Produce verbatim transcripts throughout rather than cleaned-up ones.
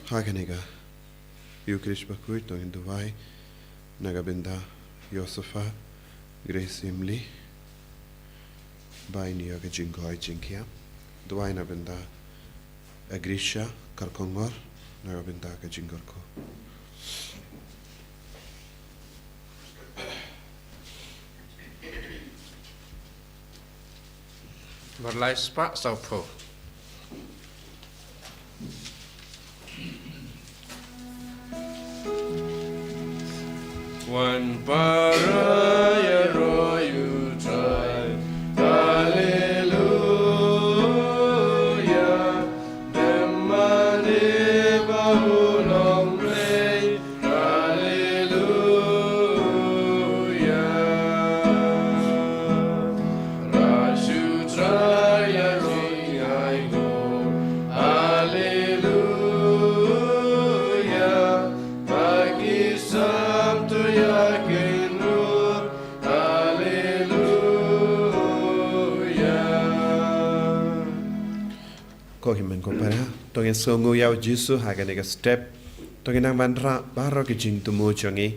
Ha kane ka Eucharist bakhuid to ngin duwai na ka bynta Josepha Grace Imli, ba in ïoh ka jingkoit jingkhiah. Duwai na bynta Agrisha Karkongor na ka bynta ka jingkyrkhu. Bar lai spah saw phew. Wan para ïaroh ïa U Trai. Haleluya. Dem mane ba u long Blei. Haleluya. Raju Trai ïa ri ai go. Haleluya. Ba ki sam to ïa kin ruh. Haleluya. Ko hynmen ko para, to ngin sngewnguh ïa U Jisu ha kane ka step. To ngin nang wanrah baroh ki jingthmu jong ngi,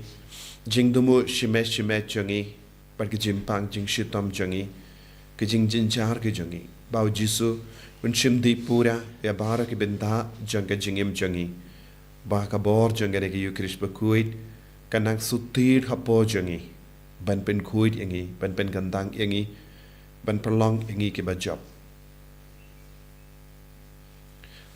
jingthmu shimet shimet jong ngi, bad ki jingpang jingshitom jong ngi, ki jingjynjar ki jong ngi, ba U Jisu un shim dih pura ïa baroh ki bynta jong ka jingim jong ngi, ba ka bor jong kane ka Eucharist bakhuid kan nang sutit hapoh jong ngi, ban pynkhuid ïa ngi, ban pynkyndang ïa ngi, ban pynlong ïa ngi kiba jop.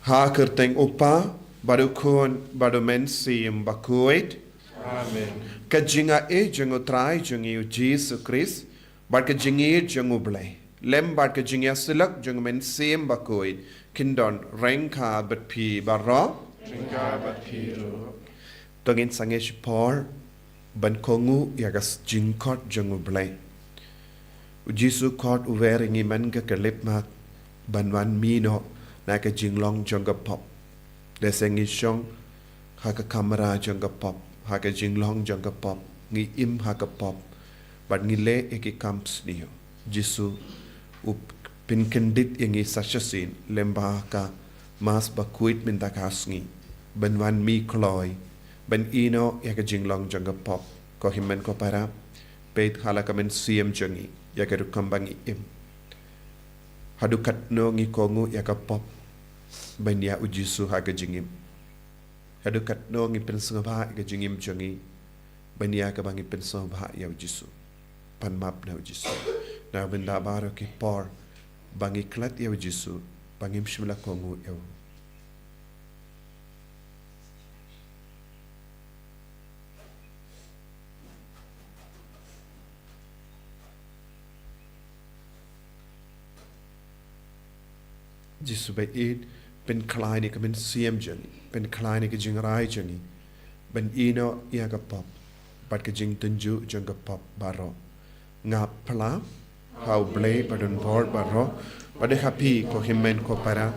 Ha ka kyrteng U Kpa, bad U Khun, bad U Mynsiem Bakhuid. Amen. Ka jingaiei jong U Trai jong ngi U Jisu Khrist, bad ka jingïeit jong U Blei, lem bad ka jingïasyllok jong U Mynsiem Bakhuid, kin don ryngkat bad phi baroh. Ryngkat bad phi ruh. To ngin sangeh shipor ban kohnguh ïa ka jingkhot jong U Blei. U Jisu khot u wer ïa ngi man ka khyllipmat ban wan mih noh na ka jinglong jong ka pop. Lehse ngi shong ha ka kamra jong ka pop, ha ka jinglong jong ka pop, ngi im ha ka pop, bad ngi leh ïa ki kam sniew. Jisu u pynkyndit ïa ngi sa shisien lem bad ka Mass bakhuid mynta ka sngi, ban wan mih kloi, ban ïehnoh ïa ka jinglong jong ka pop. Ko hynmen ko para, peit ha la ka mynsiem jong ngi ïa ka rukom ba ngi im. Haduh katno ngi kohnguh ïa ka pop ban ïa U Jisu ha ka jingim. Haduh katno ngi pynsngewbha ïa ka jingim jong ngi ban ïa kaba ngi pynsngewbha ïa U Jisu, pan map na U Jisu. Na bynta baroh ki por ba ngi klet ïa U Jisu, ba ngim shym la kohnguh ïa u. Jisu ba ïeit, pynkhlaiñ ïa ka mynsiem jong ngi, pynkhlaiñ ïa ka jingrai jong ngi ban ïehnoh ïa ka pop bad ka jingtynjuh jong ka pop baroh. Nga phla ha U Blei badonbor baroh, bad ha phi ko hynmen ko para,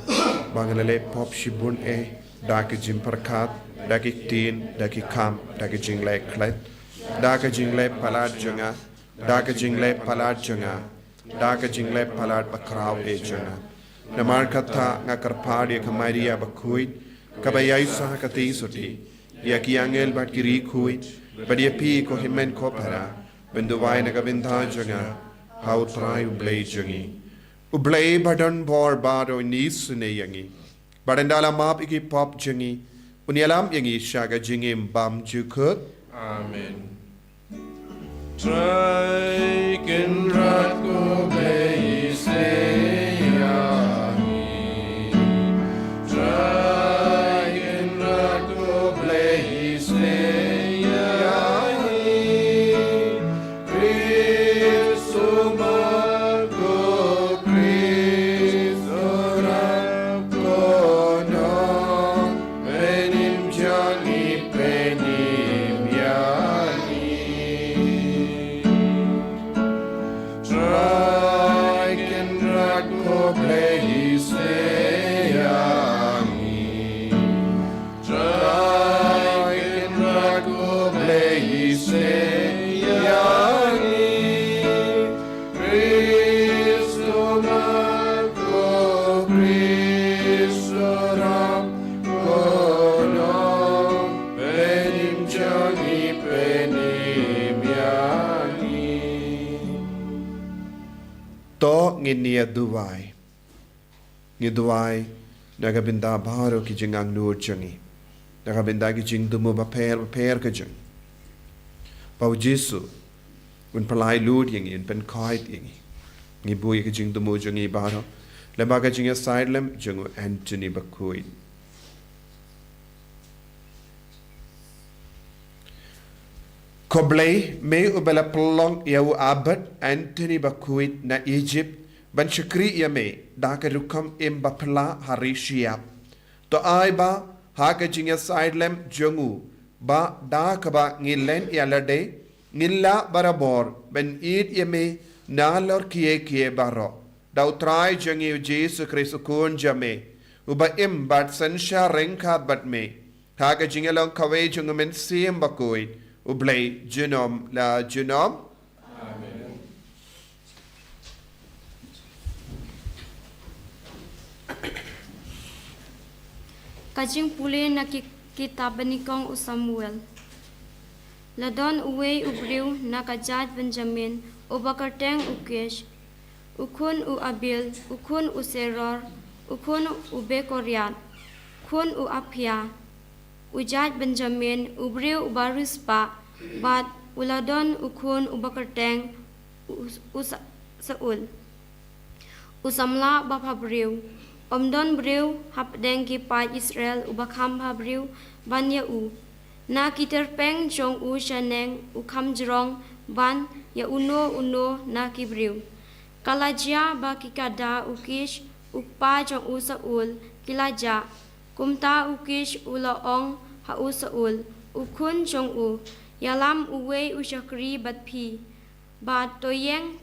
ba nga la leh pop shibun eh, da ki jingpyrkhat, da ki ktien, da ki kam, da ki jingleh klet, da ki jingleh palat jong nga, da ki jingleh palat jong nga, da ki jingleh palat bakhraw eh jong nga. Namar kata nga kyrpad ïa ka Maria bakhuid, kaba ïaisah ha ka Teisotti, ïa ki angel bad ki riewkhuid, bad ïa phi ko hynmen ko para, ban duwai na ka bynta jong nga ha U Trai U Blei jong ngi. U Blei badonbor baroh un isynei ïa ngi, bad un da la map ïa ki pop jong ngi, un ïalam ïa ngi sha ka jingim bymjukut. Amen. Trai Kynrad ko Blei isynei ïa ngi. Trai Kynrad ko Blei isynei ïa ngi. Khrist u mad ko, Khrist u rap ko, nong pynim jong ngi, pynim ïa ngi. Trai Kynrad ko Blei isynei ïa ngi. Trai Kynrad ko Blei isynei ïa ngi. Khrist u mad ko, Khrist u rap ko, ngin ïa duwai. Ngi duwai na ka bynta baroh ki jingangnud jong ngi, na ka bynta ki jingthmu bapher bapher ka jong ngi, ba U Jisu un pynlait lut ïa ngi, un pynkhuid ïa ngi. Ngi buh ïa ki jingthmu jong ngi baroh lyngba ka jingïasaid lem jong u Anthony Bakhuid. Ko Blei, me uba la pynlong ïa u Abbot Anthony Bakhuid na Egypt ban shakri ïa me da ka rukom im baphylla ha ri shyiap, to ai ba ha ka jingïasaid lem jong u, ba da kaba ngi len ïa lade, ngin lah barabor ban ïeit ïa me nalor kiei kiei baroh, da U Trai jong ngi U Jisu Khrist U Khun jong me, uba im bad synshar ryngkat bad me ha ka jingïalong kawei jong U Mynsiem Bakhuid, U Blei junom la junom. Amen. Ka jingpule na ki kitab banyngkong u Samuel. La don uwei u briew na ka jait Benjamin, uba kyrteng u Kish, u khun u Abiel, u khun u Seror, u khun u Bekoriat, khun u Aphia, u jait Benjamin, u briew uba riewspah, bad u la don u khun uba kyrteng u, u Sa-, Saul, u samla ba pha briew. Ym don briew hapdeng ki paid Israel uba kham pha briew ban ïa u. Na ki tyrpeng jong u shaneng u kham jrong ban ïa uno uno na ki briew. Ka la jia ba ki kada u Kish, u kpa jong u Saul, ki la jah. Kumta u Kish u la ong ha u Saul, u khun jong u, ïalam uwei u shakri bad phi, bad to ïeng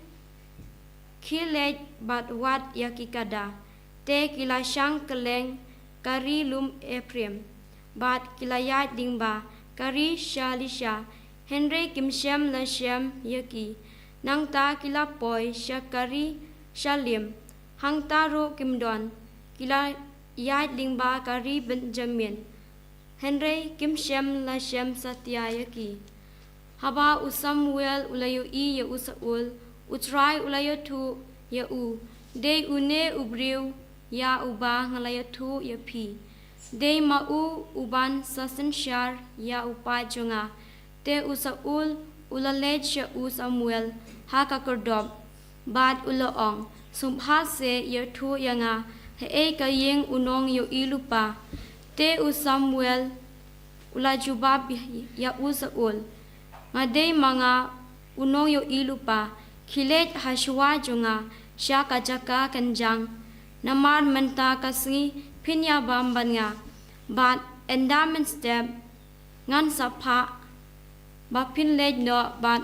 khie leit bad wad ïa ki kada. Te ki la shang kylleng ka ri lum Ephraim, bad ki la ïaid lyngba ka ri Shalisha, hynrei kim shym la shem ïa ki. Nangta ki la poi sha ka ri Shalim, hangta ruh kim don. Ki la ïaid lyngba ka ri Benjamin, hynrei kim shym la shem satia ïa ki. Haba u Samuel u la ïohi ïa u Saul, U Trai u la ïathuh ïa u, dei une u briew ïa uba nga la ïathuh ïa phi. Dei ma u uban sa synshar ïa u paid jong nga. Te u Saul u la leit sha u Samuel ha ka khyrdop, bad u la ong, sngewbha seh ïathuh ïa nga, haei ka ïing u nongïohi lypa. Te u Samuel u la jubab ïa u Saul, nga dei ma nga u nongïohi lypa, khie leit ha shuwa jong nga sha ka jaka kynjang, namar mynta ka sngi phin ïabam bad nga, bad ynda mynstep ngan sa phah ba phin leit noh, bad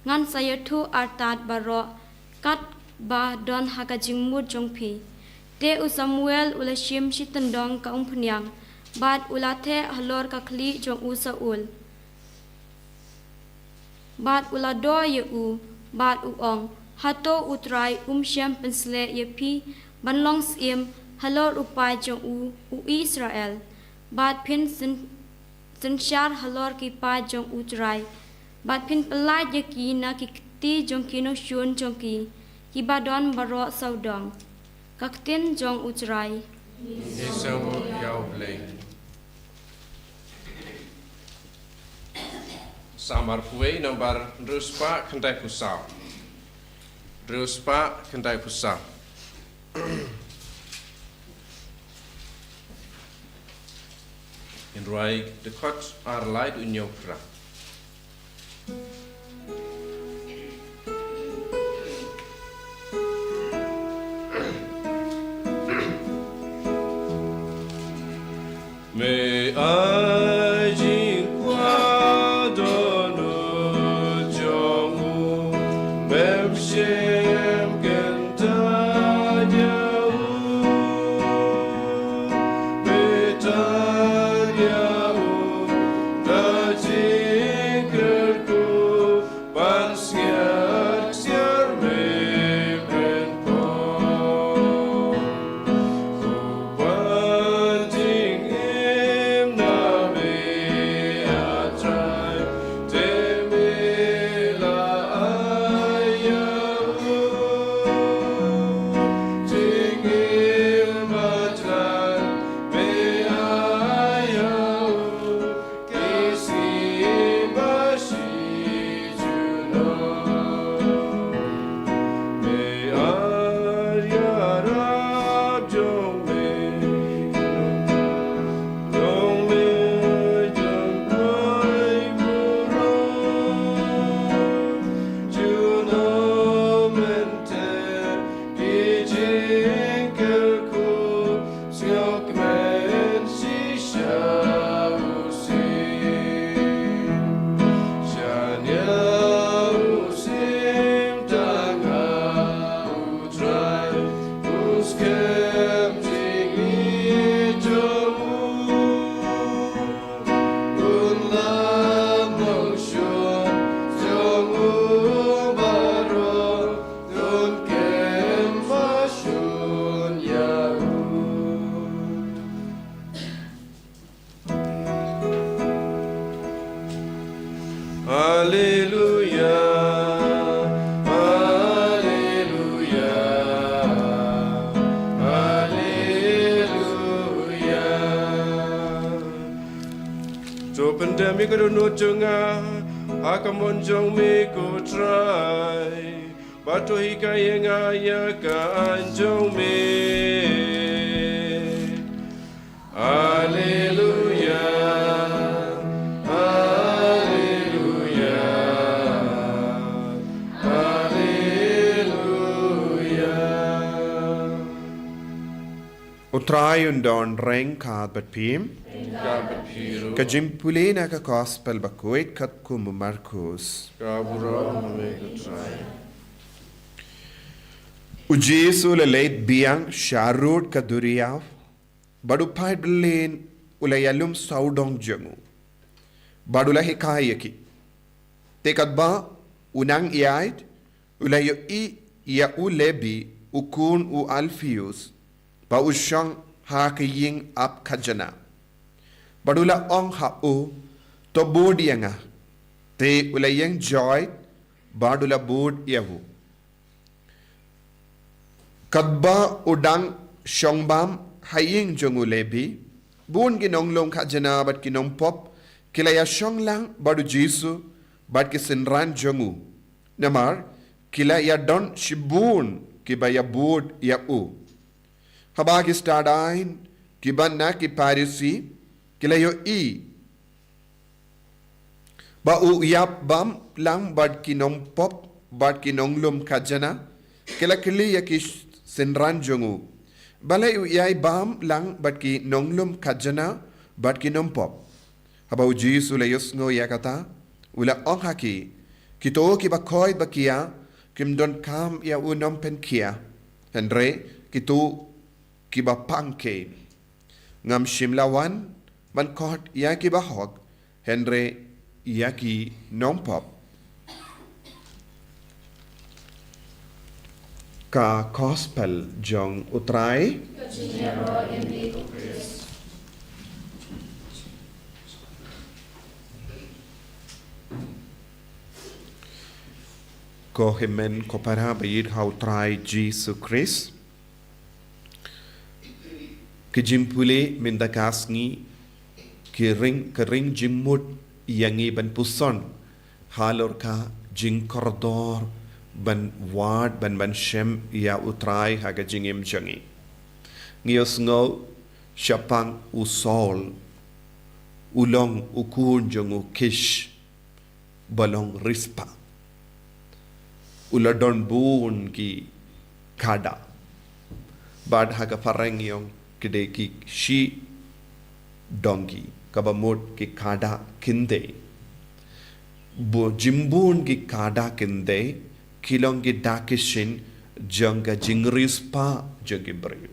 ngan sa ïathuh artat baroh katba don ha ka jingmut jong phi. Te u Samuel u la shim shi tyndong ka umphniang, bad u la theh halor ka khlieh jong u Saul, bad u la doh ïa u, bad u ong, hato U Trai um shym pynsleh ïa phi ban long syiem halor u paid jong u, u Israel, bad phin syn synshar halor ki paid jong U Trai, bad phin pyllait ïa ki na ki kti jong ki nongshun jong ki, kiba don baroh sawdong. Ka ktien jong U Trai. Ngi sngewbha ïa U Blei. Salm arphew wei, nombar hynriewspah khyndai phew saw. Hynriewspah khyndai phew saw. Ngin rwai dkhot ar lai, dkhot hynñiew phra. Me ai jingkwah dohnud jong u, mem shym kyntait ïa u. Me tad ïa u da jingkyrkhu, ban sngewsih me pynpaw. U ban jingim na Mi ka dohnud jong nga ha ka mon jong me ko Trai, bad to hikai ïa nga ïa ka aiñ jong me. Alleluia, alleluia, alleluia. U Trai un don ryngkat bad phi. Ryngkat bad phi ruh. Ka jingpule na ka Gospel bakhuid katkum u Markus. Ka burom ha me ko Trai. U Jisu u la leit biang sharud ka duriaw, bad u paid bymman u la ïalum sawdong jong u, bad u la hikai ïa ki. Te katba u nang ïaid, u la ïohi ïa u Lebi, u khun u Alpheus, ba u shong ha ka ïing ap khajna. Bad u la ong ha u, to bud ïa nga. Te u la ïeng joit, bad u la bud ïa u. Katba u dang shong bam ha ïing jong u Lebi, bun ki nonglum khajna bad ki nongpop ki la ïa shong lang bad u Jisu bad ki synran jong u. Namar ki la ïa don shibun kiba ïa bud ïa u. Haba ki stad aiñ kiba na ki Pharisi ki la ïohi ba u ïap bam lang bad ki nongpop bad ki nonglum khajna, ki la kylli ïa ki synran jong u, balei u ïai bam lang bad ki nonglum khajna bad ki nongpop? Haba u Jisu u la ïohsngew ïa kata, u la ong ha ki, kito kiba khoit ba khia kim donkam ïa u nongpynkhia, hynrei kito kiba pang kein. Ngam shym la wan ban khot ïa kiba hok, hynrei ïa ki nongpop. Ka Gospel jong u Trai. Ko hynmen ko para ba ïeit ha u Trai Jisu Khrist. Ki jingpule mynta ka sngi ki ring, ka ring jingmut ïa ngi ban puson halor ka jingkordor ban wad, ban, ban shem ïa u Trai ha ka jingim jong ngi. Ngi ïohsngew shaphang u Saul, u long u khun jong u Kish ba long Rizpah. U la don bun ki khadar. Bad ha ka phareng ïong ki dei ki shi donkey, kaba mut ki khadar kyndei. Bun, jingbun ki khadar kyndei ki long ki dak ki shin jong ka jingriewspah jong ki briew.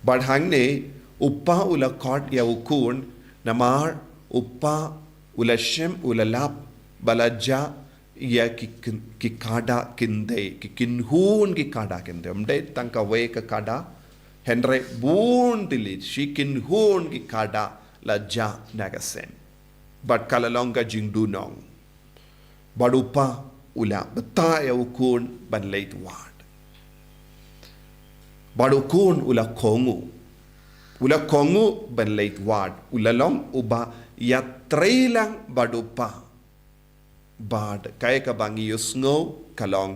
Bad hangne u pa u la khot ïa u khun, namar u pa u la shem, u la lap ba la jah ïa ki kyn-, ki khadar kyndei, ki kynhun ki khadar kyndei. Ym dei tang kawei ka khadar, hynrei bun tylli, shi kynhun ki khadar la jah na ka seng. Bad ka la long ka jingduhnong. Bad u pa u la bthah ïa u khun ban leit wad. Bad u khun u la kohnguh. U la kohnguh ban leit wad. U la long uba ïatrei lang bad u pa. Bad kaei kaba ngi ïohsngew ka long,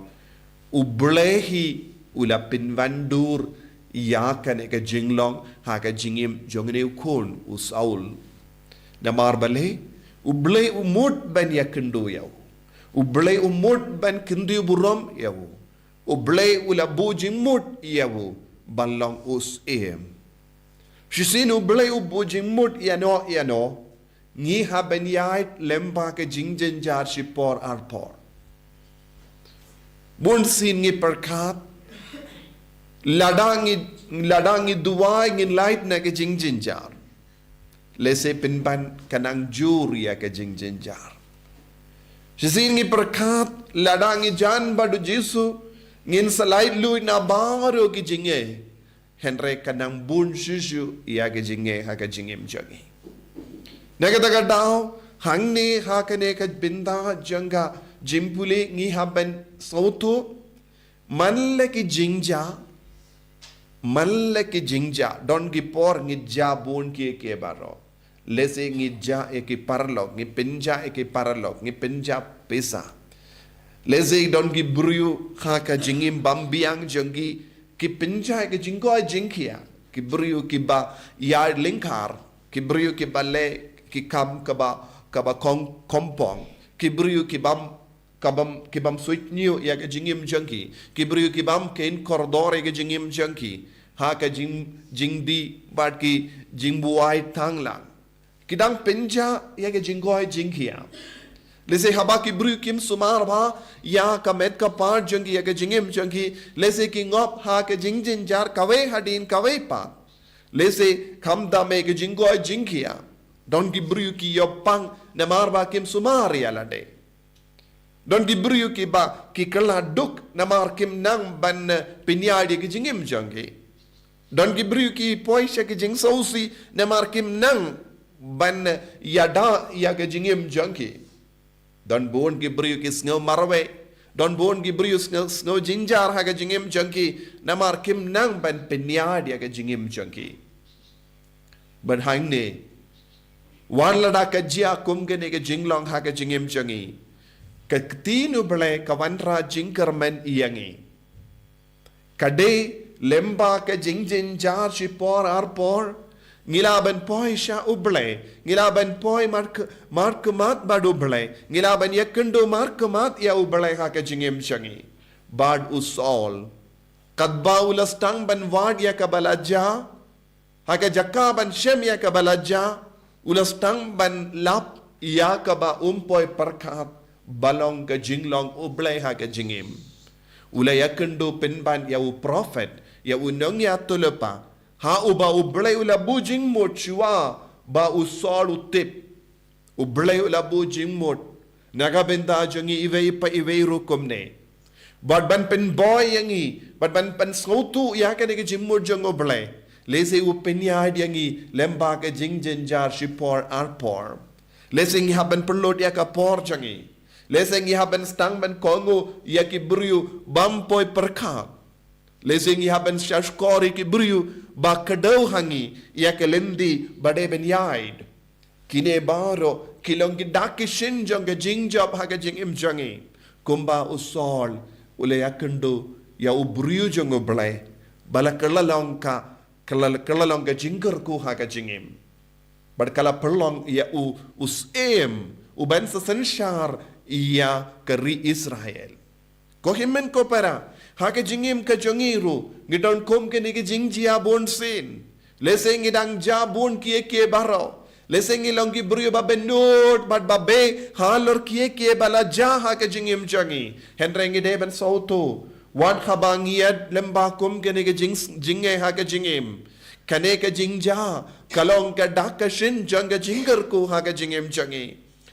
U Blei hi u la pynwandur ïa kane ka jinglong ha ka jingim jong une u khun u Saul. Namar balei? U Blei u mut ban ïakynduh ïa u. U Blei u mut ban kynduh burom ïa u. U Blei u la buh jingmut ïa u ban long u syiem. Shisien U Blei u buh jingmut ïano ïano, ngi hap ban ïaid lem bad ka jingjynjar shipor arpor. Bunsien ngi pyrkhat, lada ngi, lada ngi duwai ngin lait na ka jingjynjar. Lehse pynban ka nang jur ïa ka jingjynjar. Shisien ngi pyrkhat, lada ngi jan bad U Jisu, ngin sa lait luid na baroh ki jingeh. Hynrei ka nang bun shuh shuh ïa ka jingeh ha ka jingim jong ngi. Na kata ka daw, hangne ha kane ka bynta jong ka jingpule ngi hap ban sngewthuh, man la ki jingjia, man la ki jingjia, don ki por ngi jia bun kiei kiei baroh. Lehse ngi jah ïa ki paralok, ngi pynjah ïa ki paralok, ngi pynjah pisa. Lehse don ki briew ha ka jingim bymbiang jong ki, ki pynjah ïa ka jingkoit jingkhiah. Ki briew kiba ïaid lyngkar, ki briew kiba leh ki kam kaba, kaba kong kompong, ki briew kibym, kibym, kibym suidñiew ïa ka jingim jong ki, ki briew kibym kheiñ kordor ïa ka jingim jong ki ha ka jing, jingdih bad ki jingbuaid tanglang. Ki dang pynjah ïa ka jingkoit jingkhiah. Lehse haba ki briew kim sumar bha ïa ka met ka phad jong ki, ïa ka jingim jong ki, lehse ki ngop ha ka jingjynjar kawei hadien kawei pat. Lehse khamtam ïa ka jingkoit jingkhiah. Don ki briew ki ïoh pang namar ba kim sumar ïa lade. Don ki briew kiba ki kylla duk namar kim nang ban, eh, pynïaid ïa ka jingim jong ki. Don ki briew ki poi sha ka jingsngewsih namar kim nang ban, eh, ïada ïa ka jingim jong ki. Don bun ki briew ki sngew marwei. Don bun ki briew sngew, sngew jynjar ha ka jingim jong ki namar kim nang ban pynïaid ïa ka jingim jong ki. Bad hangne, wat lada ka jia kum kane ka jinglong ha ka jingim jong ngi, ka ktien U Blei ka wanrah jingkyrmen ïa ngi. Ka dei lyngba ka jingjynjar shipor arpor, ngi lah ban poi sha U Blei, ngi lah ban poi mark-, markhmat bad U Blei, ngi lah ban ïakynduh markhmat ïa U Blei ha ka jingim jong ngi. Bad u Saul, katba u la sdang ban wad ïa kaba la jia, ha ka jaka ban shem ïa kaba la jia, u la sdang ban lap ïa kaba um poi pyrkhat ba long ka jinglong U Blei ha ka jingim. U la ïakynduh pynban ïa u prophet, ïa u nongïathuhlypa, ha uba U Blei u la buh jingmut shuwa ba u Saul u tip. U Blei u la buh jingmut na ka bynta jong ngi iwei pa iwei ruh kumne. Bad ban pynbor ïa ngi, bad ban pynsngewthuh ïa kane ka jingmut jong U Blei, lehse u pynïaid ïa ngi lyngba ka jingjynjar shipor arpor. Lehse ngi hap ban pynlut ïa ka por jong ngi. Lehse ngi hap ban sdang ban kohnguh ïa ki briew bym poi pyrkhat. Lehse ngi hap ban shahshkor ïa ki briew ba kdew ha ngi ïa ka lynti ba dei ban ïaid. Kine baroh ki long ki dak ki shin jong ka jingjop ha ka jingim jong ngi. Kumba u Saul u la ïakynduh ïa u briew jong U Blei ba la kylla long ka, kylla, kylla long ka jingkyrkhu ha ka jingim. Bad ka la pynlong ïa u, u syiem, u ban sa synshar ïa ka ri Israel. Ko hynmen ko para, ha ka jingim ka jong ngi ruh, ngi don kum kine ki jingjia bunsien. Lehse ngi dang jia bun kiei kiei baroh. Lehse ngi long ki briew ba bynnud bad ba beh halor kiei kiei ba la jia ha ka jingim jong ngi. Hynrei ngi dei ban sngewthuh, wat haba ngi ïaid lyngba kum kine ki jing, jingeh ha ka jingim, kane ka jingjia ka long ka dak ka shin jong ka jingkyrkhu ha ka jingim jong ngi.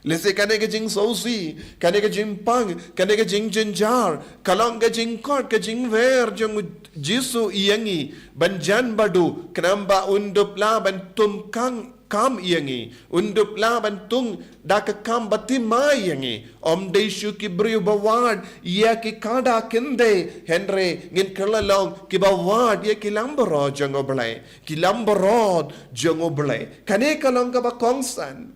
Lehse kane ka jingsngewsih, kane ka jingpang, kane ka jingjynjar ka long ka jingkhot, ka jingwer jong U Jisu ïa ngi ban jan bad u, khnang ba un dup lah ban thung kam, kam ïa ngi, un dup lah ban thung da ka kam baptisma ïa ngi. Ym dei shuh ki briew ba wad ïa ki kada kynthei, hynrei ngin kylla long kiba wad ïa ki langbrot jong U Blei, ki langbrot jong U Blei. Kane ka long kaba kongsan.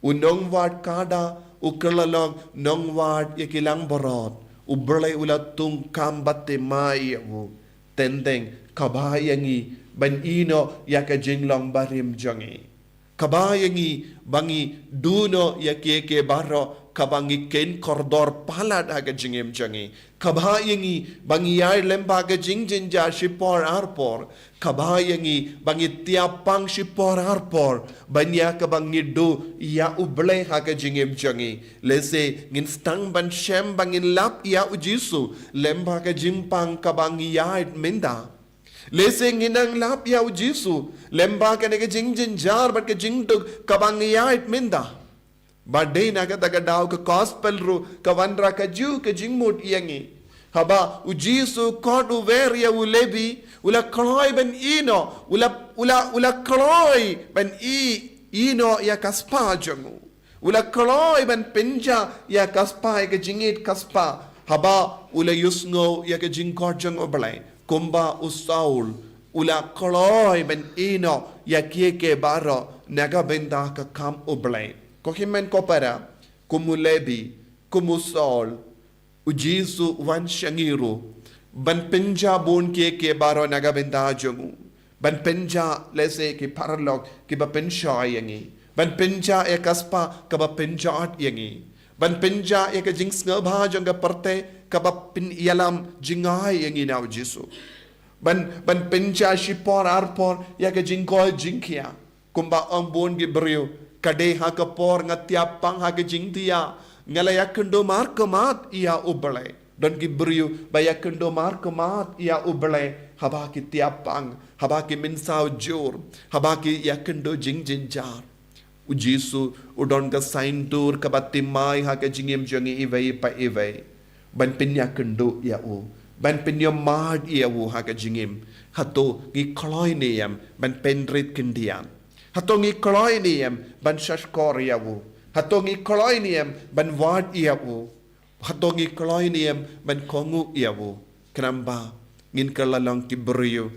U nongwad kada u kylla long nongwad ïa ki langbrot. U Blei u la thung kam baptisma ïa u. Teng teng, kaba ïa ngi ban ïehnoh ïa ka jinglong barim jong ngi. Kaba ïa ngi ba ngi duh noh ïa kiei kiei baroh kaba ngi kheiñ kordor palat ha ka jingim jong ngi. Kaba ïa ngi ba ngi ïaid lyngba ka jingjynjar shipor arpor. Kaba ïa ngi ba ngi tiap pang shipor arpor ban ïa kaba ngi duh ïa U Blei ha ka jingim jong ngi. Lehse ngin sdang ban shem ba ngin lap ïa U Jisu lyngba ka jingpang kaba ngi ïaid mynta. Lehse ngin nang lap ïa U Jisu lyngba kane ka jingjynjar bad ka jingduk kaba ngi ïaid mynta. Bad dei na kata ka daw ka gospel ruh ka wanrah kajuh ka jingmut ïa ngi. Haba U Jisu u khot u wer ïa u Lebi, u la kloi ban ïehnoh, u la, u la, u la kloi ban ïeh, ïehnoh ïa ka spah jong u. U la kloi ban pynjah ïa ka spah, ïa ka jingïeit ka spah. Haba u la ïohsngew ïa ka jingkhot jong U Blei. Kumba u Saul, u la kloi ban ïehnoh ïa kiei kiei baroh na ka bynta ka kam U Blei. Ko hynmen ko para, kum u Lebi, kum u Saul, U Jisu u wan sha ngi ruh ban pynjah bun kiei kiei baroh na ka bynta jong u. Ban pynjah lehse ki paralok kiba pynshoi ïa ngi. Ban pynjah ïa ka spah kaba pynjot ïa ngi. Ban pynjah ïa ka jingsngewbha jong ka pyrthei kaba pynïalam jngai ïa ngi na U Jisu. Ban, ban pynjah shipor arpor ïa ka jingkoit jingkhiah. Kumba ong bun ki briew, ka dei ha ka por nga tiap pang ha ka jingtiah, nga la ïakynduh markhmat ïa U Blei. Don ki briew ba ïakynduh markhmat ïa U Blei haba ki tiap pang, haba ki mynsaw jur, haba ki ïakynduh jingjynjar. U Jisu u don ka saiñdur kaba thymmai ha ka jingim jong ngi iwei pa iwei. Ban pynïakynduh ïa u, ban pynïohmad ïa u ha ka jingim. Hato ngi kloi ne em ban pynrit khyndiat? Hato ngi kloi ne em ban shahshkor ïa u? Hato ngi kloi ne em ban wad ïa u? Hato ngi kloi ne em ban kohnguh ïa u? Khnang ba ngin kylla long ki briew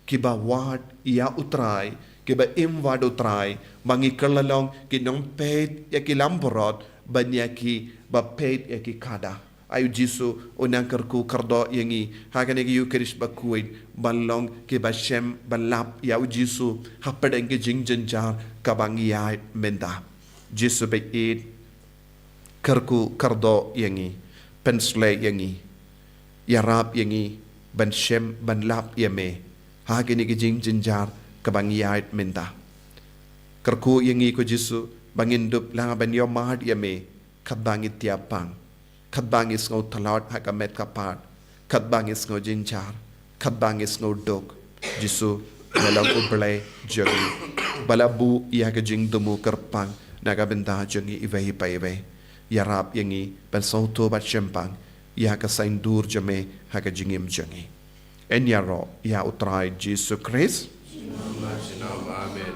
kiba wad ïa U Trai, kiba im wad U Trai, ba ngi kylla long ki nongpeit ïa ki langbrot, ban ïa ki ba peit ïa ki khadar. Ai U Jisu u nang kyrkhu kyrdoh ïa ngi ha kane ka Ïukharist bakhuid, ban long kiba shem ban lap ïa U Jisu hapdeng ki jingjynjar kaba ngi ïaid mynta. Jisu ba ïeit, kyrkhu kyrdoh ïa ngi, pynshlei ïa ngi, ïarap ïa ngi ban shem ban lap ïa me ha kine ki jingjynjar kaba ngi ïaid mynta. Kyrkhu ïa ngi ko Jisu ba ngin dup lah ban ïohmad ïa me, katba ngi tiap pang, katba ngi sngew tlot ha ka met ka phad, katba ngi sngew jynjar, katba ngi sngew duk. Jisu, me long U Blei jong ngi, ba la buh ïa ka jingthmu kyrpang na ka bynta jong ngi iwei pa iwei. Ïarap ïa ngi ban sngewthuh bad shemphang ïa ka saiñdur jong me ha ka jingim jong ngi. Yn ïaroh ïa U Trai Jisu Khrist. Amen.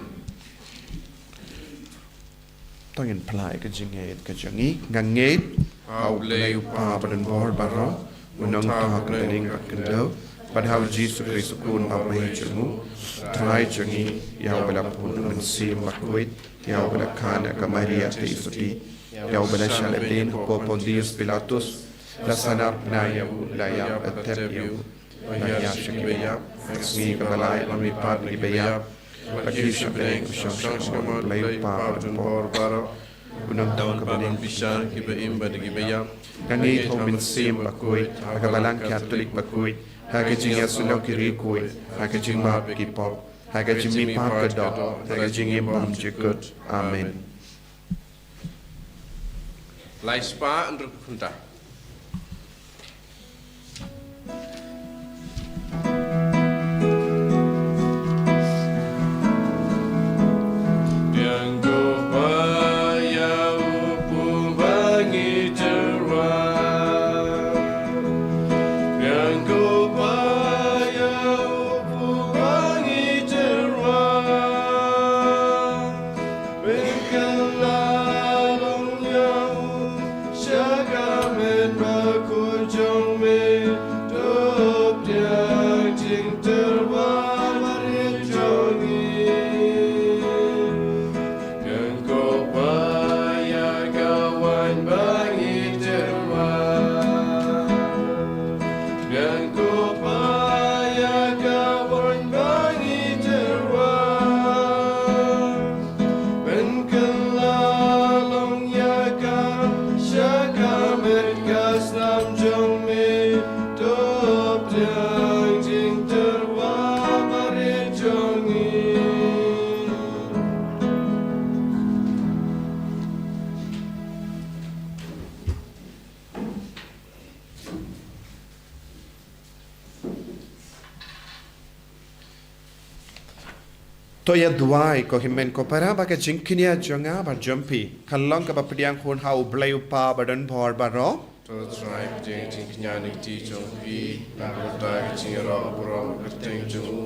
To ngin phla ïa ka jingngeit ka jong ngi. Nga ngeit ha U Blei U Kpa badonbor baroh, U Nongthoh ka bneng bad ka khyndew, bad ha U Jisu Khrist U Khun ba bri jong u, Trai jong ngi, ïa uba la pun ha U Mynsiem Bakhuid, ïa uba la kha na ka Maria theisotti, ïa uba la shah leit dien hapoh Pontius Pilatus, la sahnarphna ïa u, la ïap, la tep ïa u, la hiar sha kiba ïap, ha ka sngi kaba lai la mihpat na kiba ïap, la kiew sha bneng, la shong sha ka mut U Blei U Kpa badonbor baroh, U Nongthoh ka bneng, bishar kiba im bad kiba ïap. Nga ngeit ha U Mynsiem Bakhuid, ha ka Balang Katholik bakhuid, ha ka jingïasyllok ki riewkhuid, ha ka jingmap ki pop, ha ka jingmihpat ka doh, ha ka jingim bymjukut. Amen. Lai spah hynriew phew khyndai. Pynkylla long ïa u sha ka met bakhuid jong me, to pdiang jingtyrwa barit jong ngi. Pynkylla ïa ka waiñ ba ngi tyrwa. Pynkylla ïa ka waiñ ba ngi tyrwa. Pynkylla long ïa ka sha ka met ka snam jong me, to pdiang jingtyrwa barit jong ngi. To ïa duwai ko hynmen ko para ba ka jingkñia jong nga bad jong phi kan long kaba pdiang hun ha U Blei U Kpa badonbor baroh. To Trai, pdiang jingkñia na ka kti jong phi, na ka bynta ka jingïaroh burom kyrteng jong u,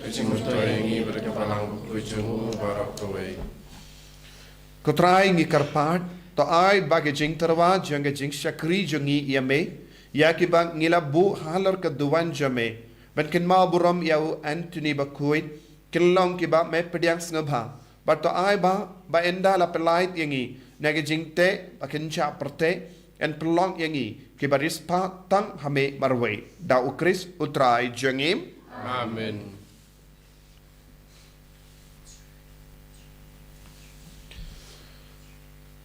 ka jingmyntoi ïa ngi bad ka Balang bakhuid jong u baroh kawei. Ko Trai, ngi kyrpad, to ai ba ka jingtyrwa jong ka jingshakri jong ngi ïa me, ïa kiba ngi la buh halor ka duwan jong me, ban kynmaw burom ïa u Anthony bakhuid, kin long kiba me pdiang sngewbha. Bad to ai ba, ba ynda la pynlait ïa ngi na ki jingteh ba kynjah pyrthei, yn pynlong ïa ngi kiba riewspah tang ha me marwei. Da U Khrist U Trai jong ngi. Amen.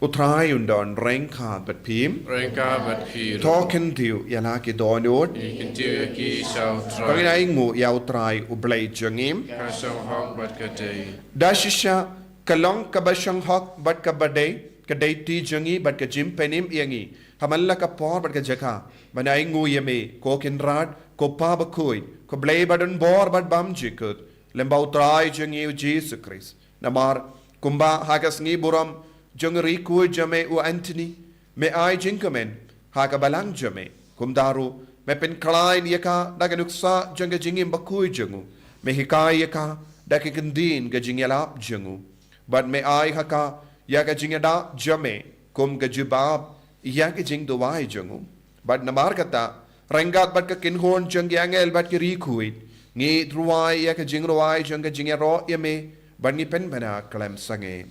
U Trai un don ryngkat bad phi. Ryngkat bad phi ruh. To kyntiew ïa la ki dohnud. Ngi kyntiew ïa ki sha U Trai. To ngin ainguh ïa U Trai U Blei jong ngi. Ka shong hok bad ka dei. Da shisha ka long kaba shong hok bad kaba dei, ka dei ti jong ngi bad ka jingpynim ïa ngi ha man la ka por bad ka jaka ban ainguh ïa me, ko Kynrad, ko Pa bakhuid, ko Blei badonbor bad bymjukut, lyngba U Trai jong ngi U Jisu Khrist. Namar kumba ha ka sngi burom jong u riewkhuid jong me u Anthony, me ai jingkmen ha ka balang jong me, kumta ruh me pynkhlaiñ ïa ka da ka nuksa jong ka jingim bakhuid jong u, me hikai ïa ka da ka kyntien ka jingïalap jong u, bad me ai ha ka ïa ka jingïada jong me kum ka jubab ïa ka jingduwai jong u. Bad namar kata, ryngkat bad ka kynhun jong ki angel bad ki riewkhuid, ngi rwai ïa ka jingrwai jong ka jingïaroh ïa me, bad ngi pynbna khlem sangeh.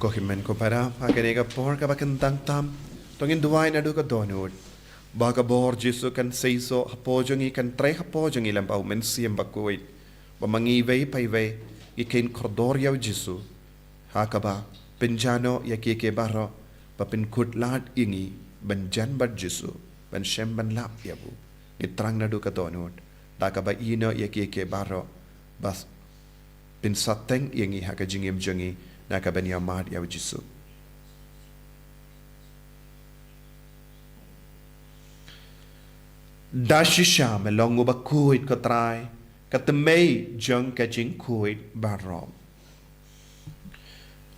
Ko hynmen ko para, ha kane ka por kaba kyntang tam, to ngin duwai naduh ka dohnud. Ba ka bor Jisu kan seisoh hapoh jong ngi, kan trei hapoh jong ngi lyngba U Mynsiem Bakhuid. Ba ma ngi iwei pa iwei ngi kheiñ kordor ïa U Jisu, ha kaba pynjah noh ïa kiei kiei baroh, ba pynkhuslad ïa ngi ban jan bad Jisu, ban shem ban lap ïa u. Ngi thrang naduh ka dohnud, da kaba ïehnoh ïa kiei kiei baroh, ba pynsateng ïa ngi ha ka jingim jong ngi, na ka ban ïa mad ïa U Jisu. Da shisha me long uba khuid, ko Trai, ka tmei jong ka jingkhuid baroh.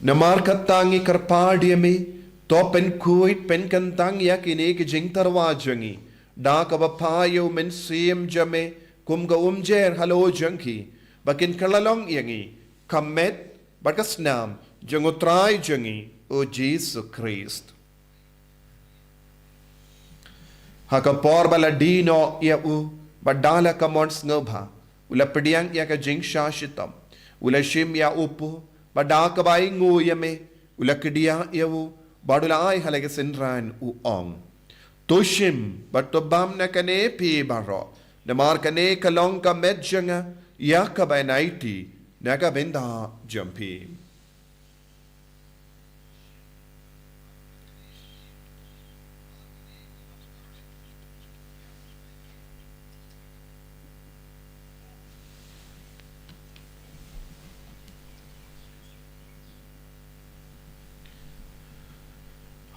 Namar kata ngi kyrpad ïa me, to pynkhuid pynkyntang ïa kine ki jingtyrwa jong ngi, da kaba phah ïa U Mynsiem jong me kum ka umjer halor jong ki, ba kin kylla long ïa ngi ka met bad ka snam jong U Trai jong ngi U Jisu Khrist. Ha ka por ba la die noh ïa u, bad da la ka mon sngewbha, u la pdiang ïa ka jingshah shitom, u la shim ïa u puh, bad da kaba ainguh ïa me, u la kdiah ïa u, bad u la ai ha la ka synran, u ong: To shim bad to bam na kane phi baroh, namar kane ka long ka met jong nga ïa kaba yn aiti na ka bynta jong phi.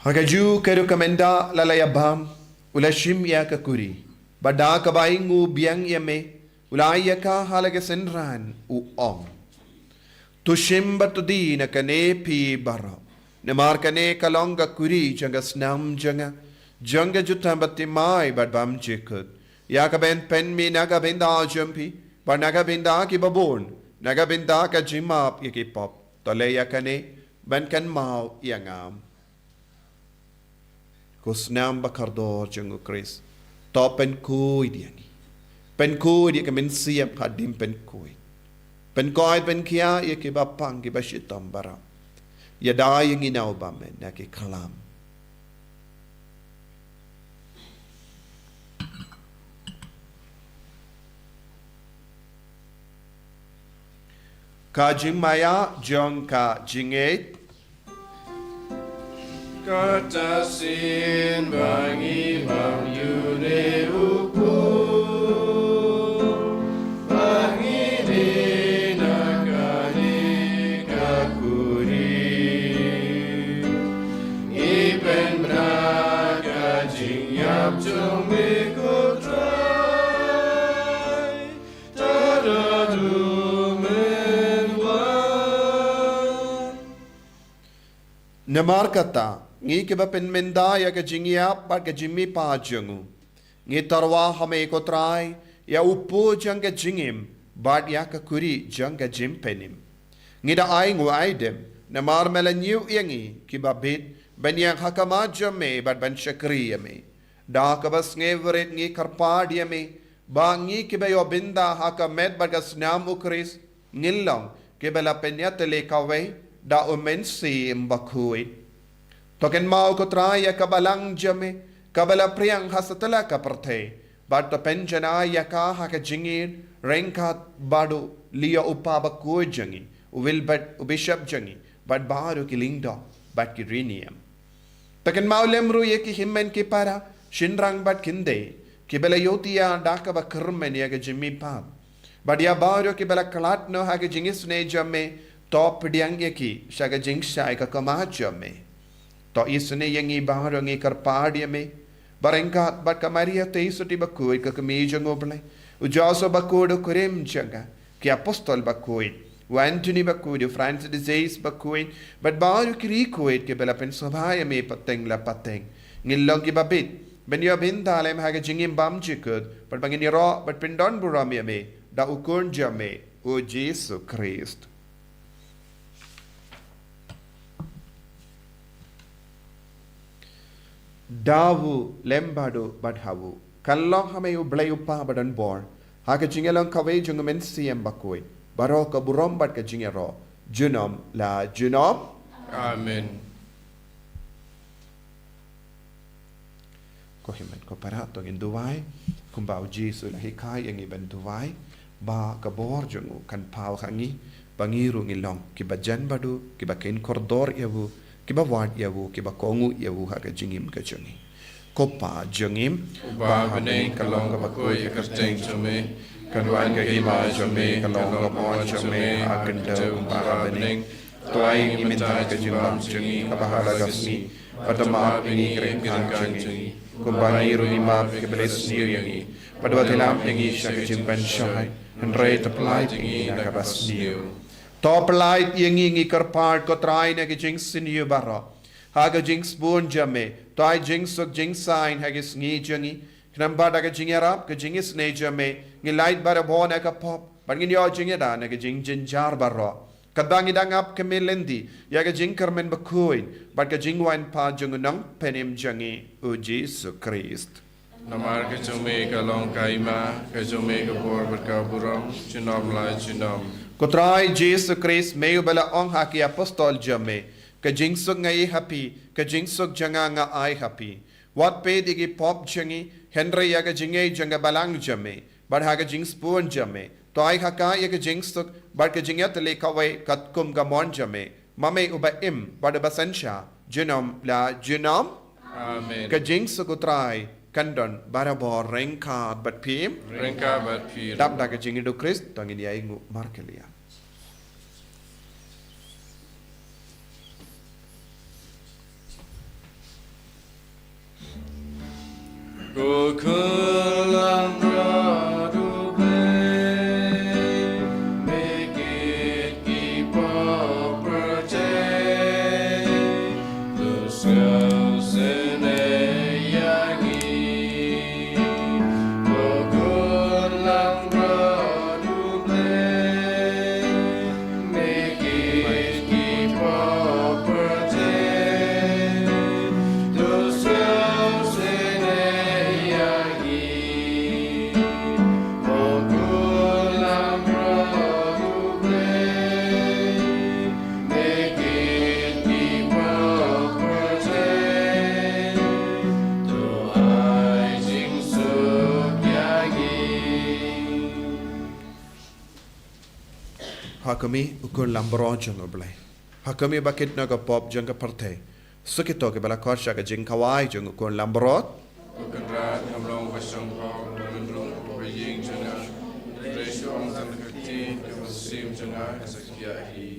Ha kajuh ka ruh, ka mynta la la ïa bam, u la shim ïa ka kuri, bad da kaba ainguh biang ïa me, u la ai ïa ka ha la ka synran, u ong: To shim bad to die na kane phi baroh, namar kane ka long ka kuri jong ka snam jong nga, jong ka jutang baptismai bad bymjukut, ïa kaba yn pynmih na ka bynta jong phi bad na ka bynta kiba bun, na ka bynta ka jingmap ïa ki pop. To leh ïa kane ban kynmaw ïa nga. Ko snam ba kordor jong U Khrist, to pynkhuid ïa ngi. Pynkhuid ïa ka mynsiem hadien pynkhuid. Pynkhuid, pynkhiah ïa kiba pang, kiba shitom baroh. Ïada ïa ngi na u bymman na ki khlam. Ka jingmaïa jong ka jingngeit. Kata shisien ba ngi bam ïa une u pud, ba ngi dei na kane ka kurim, ngi pynbna ka jingïap jong me ko Trai. Tad haduh men wan. Namar kata, ngi kiba pynmynda ïa ka jingïap bad ka jingmihpat jong u, ngi tyrwa ha me ko Trai, ïa u pud jong ka jingim bad ïa ka kuri jong ka jingpynim. Ngi da ai nguh ai dem namar me la ñiew ïa ngi kiba bit ban ïeng ha khmat jong me bad ban shakri ïa me. Da kaba sngewrit ngi kyrpad ïa me ba ngi kiba ïoh bynta ha ka met bad ka snam u Khrist ngin long kiba la pynïatylli kawei da u Mynsiem Bakhuid. To kynmaw ko Trai ïa ka balang jong me kaba la pdiang ha satlak ka pyrthei, bad to pynjanai ïa ka ha ka jingïeit ryngkat bad u Leo u Pop bakhuid jong ngi, u Wilbert u Bishop jong ngi, bad baroh ki lyngdoh bad ki riewniam. To kynmaw lem ruh ïa ki hynmen ki para, shynrang bad kynthei kiba la ïohthiah da kaba kyrmen ïa ka jingmihpat, bad ïa baroh kiba la khlad noh ha ka jingisynei jong me. To pdiang ïa ki sha ka jingshai ka khmat jong me. To isynei ïa ngi baroh, ngi kyrpad ïa me ba ryngkat bad ka Maria Theisotti bakhuid ka kmie jong u Blei, u Joseph bakhuid u kurim jong ka, ki apostol bakhuid, u Anthony bakhuid, u Francis de Sales bakhuid, bad baroh ki riewkhuid kiba la pynsngewbha ïa me pateng la pateng, ngin long kiba bit ban ïoh bynta lem ha ka jingim bymjukut, bad ba ngin ïaroh bad pyndonburom ïa me da u Khun jong me u Jisu Khrist. Da u lem bad u bad ha u, kan long ha me u Blei u Kpa badonbor, ha ka jingïalong kawei jong u Mynsiem Bakhuid, baroh ka burom bad ka jingïaroh junom la junom. Amen. Ko hynmen ko para, to ngin duwai kumba u Jisu u la hikai ïa ngi ban duwai, ba ka bor jong u kan paw ha ngi, ba ngi ruh ngin long kiba jan bad u, kiba kheiñ kordor ïa u, kiba wad ïa u, kiba kohnguh ïa u ha ka jingim ka jong ngi. Ko Pa jong ngi uba ha bneng, ka long kaba khuid ka kyrteng jong me, kan wan ka hima jong me, ka long ka mon jong me ha ka khyndew kumba ha bneng. To ai ïa ngi mynta ka jingbam jong ngi kaba ha la ka sngi, bad to map ïa ngi ki ryngkat jong ngi, kumba ngi ruh ngi map ïa kiba leh sniew ïa ngi, bad wat ïalam ïa ngi sha ka jingpynshoi, hynrei to pyllait ïa ngi na kaba sniew. To pyllait ïa ngi, ngi kyrpad ko Trai, na ki jingsniew baroh, ha ka jingsbun jong me. To ai jingsuk jingsaiñ ha ki sngi jong ngi, khnang ba da ka jingïarap ka jingisynei jong me ngin lait barabor na ka pop, bad ngin ïoh jingïada na ka jingjynjar baroh, katba ngi dang ap khmih lynti ïa ka jingkyrmen bakhuid bad ka jingwanpha jong u Nongpynim jong ngi u Jisu Khrist. Namar ka jong me ka long ka hima, ka jong me ka bor bad ka burom junom la junom. Ko Trai Jisu Khrist, me uba la ong ha ki apostol jong me, ka jingsuk nga ai ha phi, ka jingsuk jong nga nga ai ha phi. Wat peit ïa ki pop jong ngi, hynrei ïa ka jingngeit jong ka balang jong me, bad ha ka jingsbun jong me to ai ha ka ïa ka jingsuk bad ka jingïatylli kawei katkum ka mon jong me, ma me uba im bad uba synshar junom la junom. Amen. Ka jingsuk u Trai kan don barabor ryngkat bad phi. Ryngkat bad phi. Dap da ka jingïeid u Khrist, to ngin ïai nguh markylliang. Ko Khun langbrot U Blei, me kit ki pop pyrthei, to sngewsynei ïa ngi. Ko Khun langbrot U Blei, me kit ki pop pyrthei, to sngewsynei ïa ngi. Ha ka mi u Khun Langbrot jong U Blei. Ha ka mi ba kit na ka pop jong ka pyrthei. Sa kito kiba la khot sha ka jingkhawai jong u Khun Langbrot. Ko Kynrad, ngam long ba shong pop, ba long ba ïing jong nga. Hynrei shu ong tang ka ktien, ka mynsiem jong nga ka sa khia hi.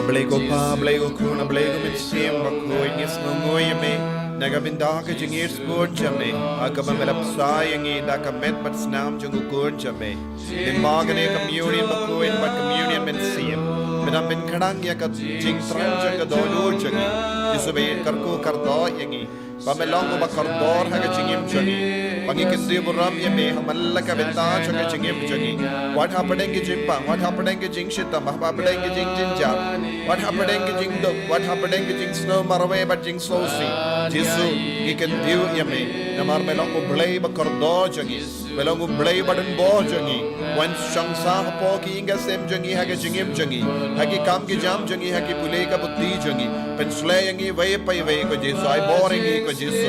A Blei ko Pa, a Blei ko Khun, a Blei ko Mynsiem Bakhuid, ngi sngewnguh ïa me na ka bynta ka jingïeit sbun jong me, ha kaba me la bsa ïa ngi da ka met bad snam jong u Khun jong me. Lyngba kane ka communion bakhuid bad communion mynsiem, me dang pynkhrang ïa ka jingtrang jong ka dohnud jong ngi. Jisu, ba ïeit kyrkhu kyrdoh ïa ngi. Ba me long uba kordor ha ka jingim jong ngi. Ba ngi kyntiew burom ïa me ha man la ka bynta jong ka jingim jong ngi. Wat hapdeng ka jingpang, wat hapdeng ka jingshitom, wat hapdeng ka jingjynjar, wat hapdeng ka jingduk, wat hapdeng ka jingsngew marwei bad jingsngewsih. Jisu, ngi kyntiew ïa me. Namar me long U Blei ba kordor jong ngi. Me long U Blei ba donbor jong ngi. Wan shong sah hapoh ki ïing ki sem jong ngi, ha ka jingim jong ngi, ha ki kam ki jam jong ngi, ha ki pule ka buti jong ngi. Pynshlei ïa ngi iwei pa iwei ko Jisu, ai bor ïa ngi ko Jisu.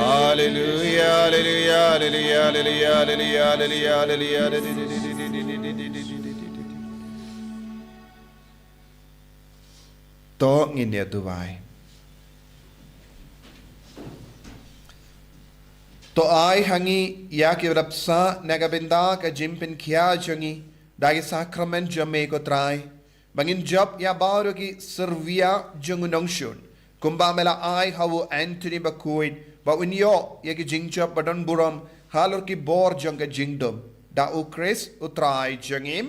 Hallelujah, hallelujah, hallelujah, hallelujah, hallelujah, hallelujah, hallelujah. To ngin ïa duwai. To ai ha ngi ïa ki bynta na ka bynta ka jingpynkhia jong ngi da ki sakramen jong me ko Trai. Ba ngin jop ïa baroh ki syrwia jong u nongshun. Kumba me la ai ha u Anthony Bakhuid ba un ïoh ïa ki jingjop ba don burom halor ki bor jong ka jingdum. Da u Khrist u Trai jong ngi.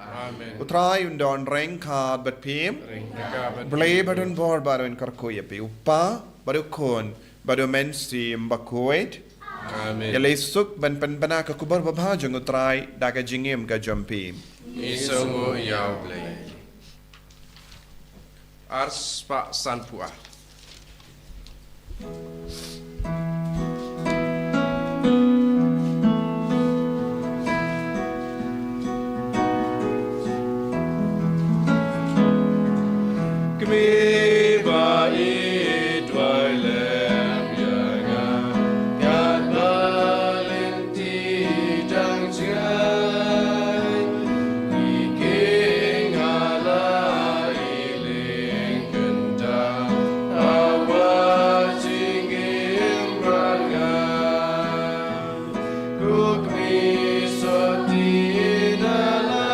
Amen. U Trai un don ryngkat bad phi. Ryngkat bad phi. Blei ba don bor baroh un kyrkhu ïa phi, u Kpa bad u Khun bad u Mynsiem Bakhuid. Amen. Ïaleh suk ban pynbna ka khubor babha jong u Trai da ka jingim ka jong phi. Ngi sngewnguh ïa U Blei. Ar spah sanphew ar. Kmie ba i duwai lem ïa nga, katba lynti dang jngai. I king ala i lyngkynta, a wa jingim bad nga. Ko kmie sotti na la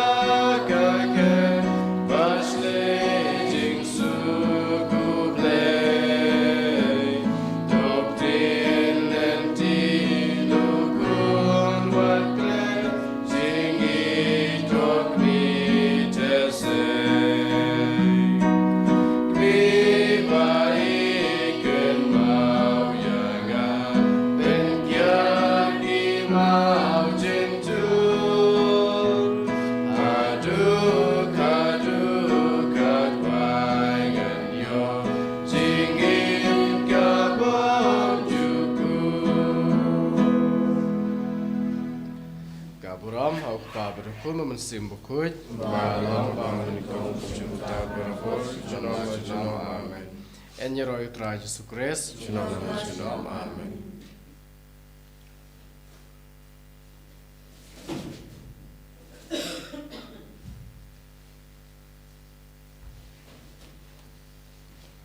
ka ker, ba shlei jingsuk U Blei. Dok dien lynti, dukun wat klet, jingïeit to kmie te sei. Kmie ba i kynmaw ïa nga, pynkiar ki maw jyntur. Haduh, haduh, katba ngan ïoh jingim ka bymjukut. Ka burom ha U Kpa bad U Khun bad U Mynsiem Bakhuid. Ba long ba nyngkong, kumjuh mynta, barabor, junom junom. Amen. Yn ïaroh ïa U Trai Jisu Khrist. Junom junom. Amen.